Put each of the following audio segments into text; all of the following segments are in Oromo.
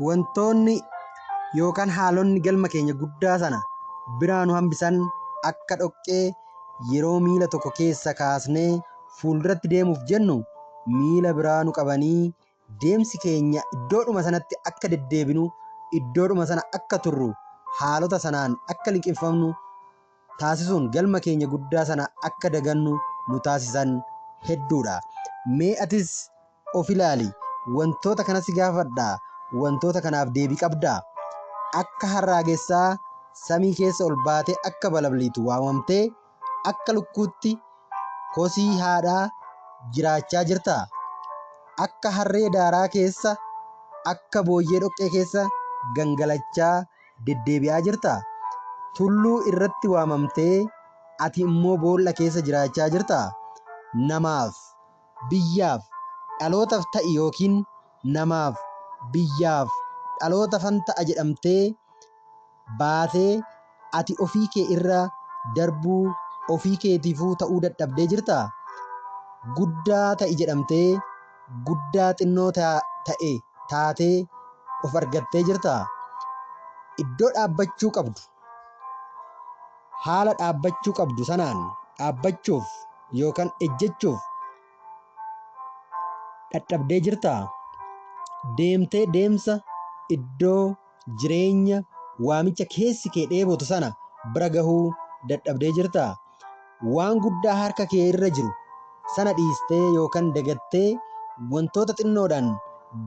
Wantoonni yookaan haalonni galma keenya guddaa sana biraa nu hambisan akka dhoqqee yeroo miila tokko keessa kaasnee fuulduratti deemuuf jennu miila biraa nu qabanii deemsi keenya iddoodhuma sanatti akka deddeebinu, iddoodhuma sana akka turru, haalota sanaan akka liqimfamnu taasisuun galma keenya guddaa sana akka dagannu nu taasisan hedduudha. Mee atis of ilaali, wantoota kana si gaafadhaa, wantoota kanaaf deebii qabdaa? Akka harraagessaa samii keessa ol baatee akka balabliitu waamamtee akka lukkuutti kosii haadhaa jiraachaa jirtaa? Akka harree daaraa keessa, akka booyyee dhoqqee keessa gangalachaa deddeebi'aa jirtaa? Tulluu irratti waamamtee ati immoo boolla keessa jiraachaa jirtaa? Namaaf, biyyaaf, dhalootaf ta'i yookiin namaaf, biyyaaf, dhalootafan ta'a jedhamtee baatee ati ofii kee irra darbuu ofii keetiifuu ta'uu dadhabdee jirtaa? Guddaa ta'i jedhamtee guddaa xinnoo ta'e taatee of argattee jirtaa? Iddoo dhaabbachuu qabdu, haala dhaabbachuu qabdu sanaan dhaabbachuuf yookaan ejjechuuf dhadhabdee jirtaa? Deemtee deemsa iddoo jireenya waamicha keessi kee dheebotu sana bira gahuu dadhabdee jirtaa? Waan guddaa harka kee irra jiru sana dhiistee yookaan dagattee wantoota xinnoodhaan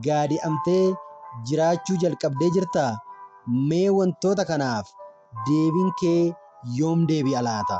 gaadi'amtee jiraachuu jalqabdee jirtaa? Mee wantoota kanaaf deebiin kee yoom deebi'a laata?